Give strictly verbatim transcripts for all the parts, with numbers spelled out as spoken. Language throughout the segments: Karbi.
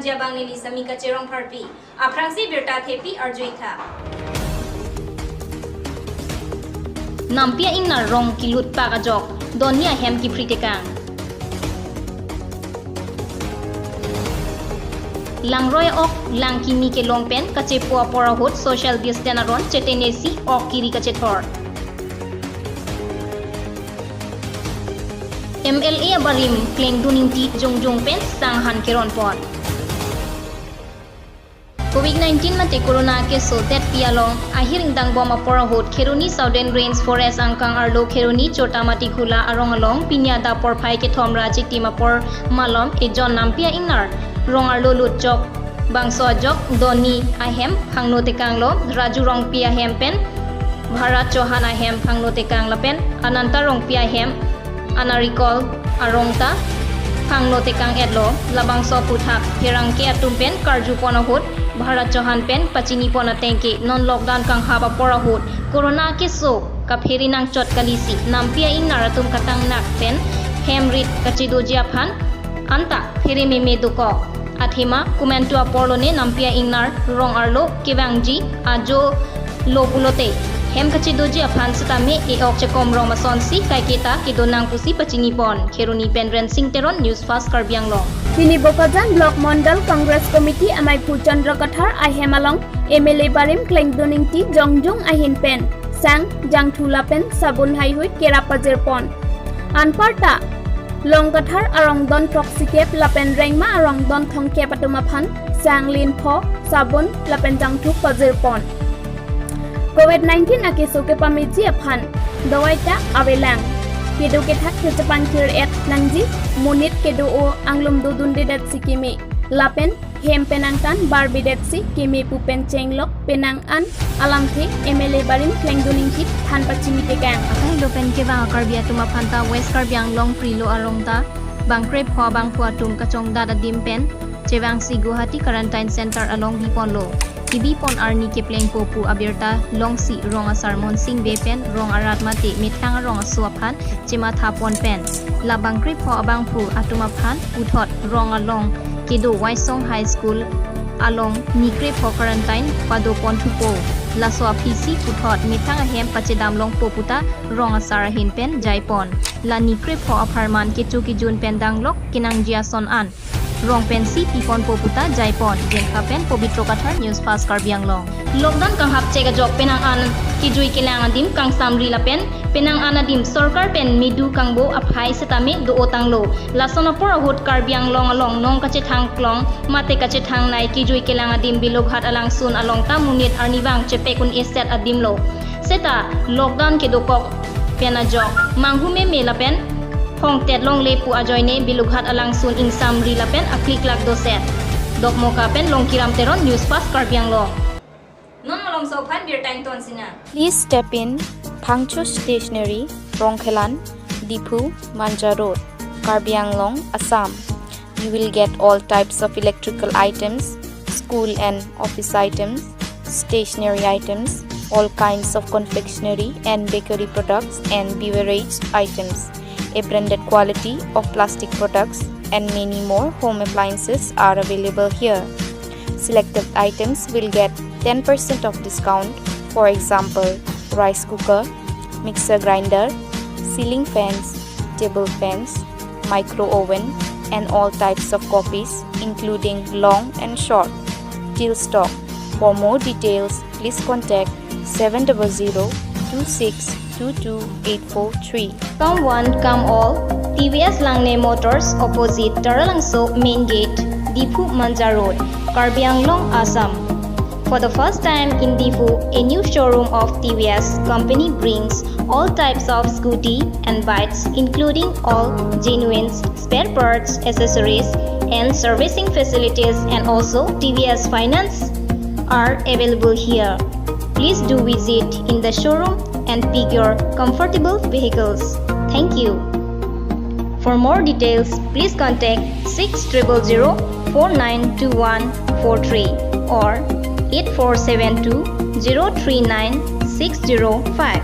Jabang neli Samika Cherong Pharpi. Aphrangsi birta thepi arjuitha. Nampi a-ingnar rong kilutpak ajok, donni ahem kiphri tekang. Langroi ok, lang kimi kelong pen kachepo apor ahut social distance aron chetenesi ok kiri kachethor. M L A abarim Klengdun Ingti jongjong pen sang han keron pon. Covid nineteen mate corona keso detpi along ahir ingdang bom apor ahut Kheroni Southern Range Forest angkang arlo Kheroni Chotamati Khula arong along pini adap porphai kethom ra chitim apor malom ejon nampi a-ingnar rong arlo lutchok. Bangso ajok donni ahem phangno tekanglo, Raju Rongpi ahem pen Bharat Chauhan ahem phangno tekang lapen Ananta Rongpi ahem Anarikol arong ta phangno tekang etlo. Labangso aphuthak pherangke atum pen karju pon ahut Bharat Chauhan pen pachini pon ateng ke non lockdown kanghap apor ahut corona keso kaphere nangchot kalisi nampi a-ingnar atum katangnak pen hem rit kachedoji aphan anta phere meme dokok. Athema komantu apor lone nampi a-ingnar rong arlo kevangji ajo lo pulote hem kachedoji aphan setame e-ok chekom rong asonsi kaiketa kedonang pusi pachini pon. Kheroni pen Rensing Teron, News Fast Karbi Anglong. Pini Bokajan Block Mondol Congress Committee amei Phu Chandra Kathar ahem along M L A barim Klengdun Ingti jongjong ahin pen sang, jangthu lapen sabun haihui kerap pajir pon. Anparta Longkathar arong don throksi kep lapen Rengma arong don thomkep atum aphan sang, lin pho, sabun lapen jangthu pajir pon. Covid nineteen akeso kepameji aphan dawai ta avelang. Kedo kethak kechepangkir et nangji, monit kedo-o anglum dodundedet si keme lapen hem penang tan barbedet si keme pu pen chenglok penang an alamthe M L A barim Klengdun Ingti than pachini tekang. Akai lo pen kevang a-Karbi atum aphan ta West Karbi Anglong Prillo arong ta bang krepho abangphu atum kachongdat adim pen chevangsi Guwahati Quarantine Center along bi ponlo. Kebi pon arni keplengpo pu abirta longsi rong asar Monsing Bey pen rong arat mate methang arong aso aphan chematha pon pen labang krepho abangphu atum aphan puthot rong along kedo Waisong High School along ni krepho quarantine pado pon thupo. Laso aphisi puthot methang ahem pachedam longpo puta rong asar ahin pen jai pon. La ni krepho apharman kecho kejun pen danglok kenangji ason an rong pensi pi ponpo puta jai pon. Jengkha pen Pobitro Kathar, News Fast Karbi Anglong. Lockdown kanghap chek ajok penang an kejui kelang adim kangsamri lapen penang an adim sorkar pen medu kangbo aphai setame do-o tanglo. Lason apor ahut Karbi Anglong along nong kachethang klong mate kachethang nei kejui kelang adim Bilughat alangsun along ta monit arnivang chepek un-e set adim lo. Seta lockdown kedokok pen ajok manghu meme lapen hongtet longle pu ajoine Bilughat alangsun ingsamri lapen akliklak doset. Dokmoka pen Longkiram Teron, News Fast Karbi Anglong. Non malomso aphan birta ington sinang. Please step in, Phangcho Stationery, Rongkhelan, Diphu, Manja Road, Karbi Anglong, Assam. You will get all types of electrical items, school and office items, stationery items, all kinds of confectionery and bakery products and beverage items. A branded quality of plastic products and many more home appliances are available here. Selected items will get ten percent of discount. For example, rice cooker, mixer grinder, ceiling fans, table fans, micro oven, and all types of copies, including long and short, till stock. For more details, please contact seven double zero two six two two eight four three. Come one, come all. T V S Langne Motors, opposite Taralangso Main Gate, Diphu Manja Road, Karbi Anglong, Assam. For the first time in Diphu, a new showroom of T V S company brings all types of scooty and bikes, including all genuine spare parts, accessories, and servicing facilities, and also T V S finance are available here. Please do visit in the showroom and pick your comfortable vehicles. Thank you. For more details, please contact six triple zero four nine two one four three or eight four seven two zero three nine six zero five.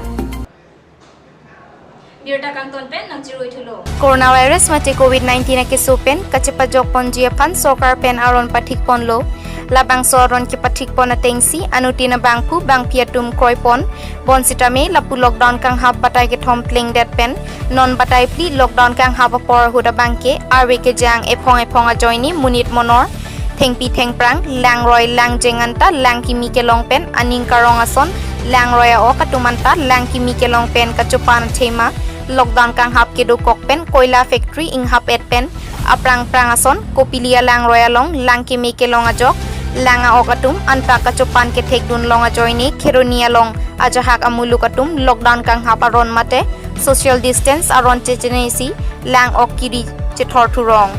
Birta kangton pen nangchiroi thulo. Coronavirus mate Covid nineteen akeso pen kachepajok ponji aphan sorkar pen aron pathik ponlo. Labangso aron kepathik pon atengsi anuttin abangphu bangphi atum kroi pon. Bonsitame lapu lockdown kanghap batai kethom plengdet pen non batai phli lockdown kanghap apor ahut abangke arve kejang ephong ephong ajoine monit monor, thengpi thengphrang, langroi langjeng anta lang kimi kelong pen aning karong ason, langroi a-ok atum anta lang kimi kelong pen kachopan athema lockdown kanghap kedokok pen koila factory inghap et pen aphrang phrang ason, kopili alangroi along lang kimi kelong ajok, lang a-ok atum anta kachopan kethekdun long ajoine Kheroni along ajahak amuluk atum lockdown kanghap aron mate social distance aron chechenesi lang ok kiri chethor thurong.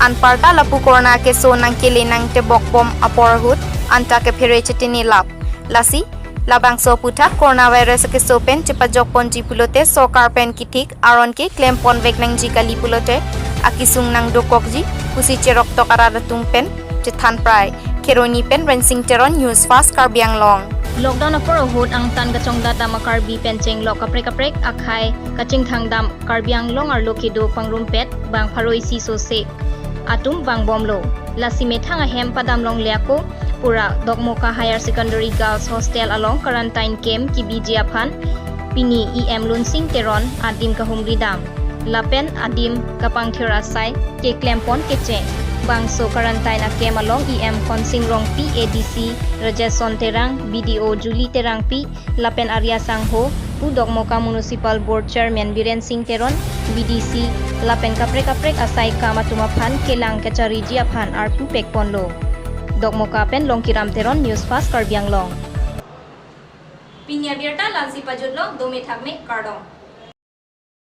Anparta lapu corona keso nangkele nangtebok bom apor ahut anta kephere chetini lap. Lasi labangso aputhak coronavirus keso pen chepajok ponji pulote sorkar pen kithik aron ke klem ponvek nangji kali pulote akesung nangdokokji pusi cheroktok arat atum pen chethan prai. Kheroni pen Rensing Teron, News Fast Karbi Anglong. Lockdown apor ahut angtan kachongdat dam a-Karbi pen chenglok kaprek kaprek akhei kachingthang dam Karbi Anglong arlo kedo pangrumpet bang pharo isi sose atum vangbomlo. Lasi methang ahem padam longle ako pura Dokmoka Higher Secondary Girls Hostel along quarantine camp kebiji aphan pini E M Lunsing Teron adim kahumri dam lapen adim kapangthir asai keklem pon kecheng. Bangso quarantine a-camp along E M Khonsing Rongpi, A D C Rajeson Terang, B D O Julie Terangpi, lapen Arya Sangho, pu Dokmoka Municipal Board Chairman Biren Singh Teron, B D C, lapen kaprek kaprek asai kam atum aphan kelang kachariji aphan arpu pek ponlo. Dokmoka pen Longkiram Teron, News Fast Karbi Anglong. Pini abirta la-ansi pajutlo, dome thakme, kardom.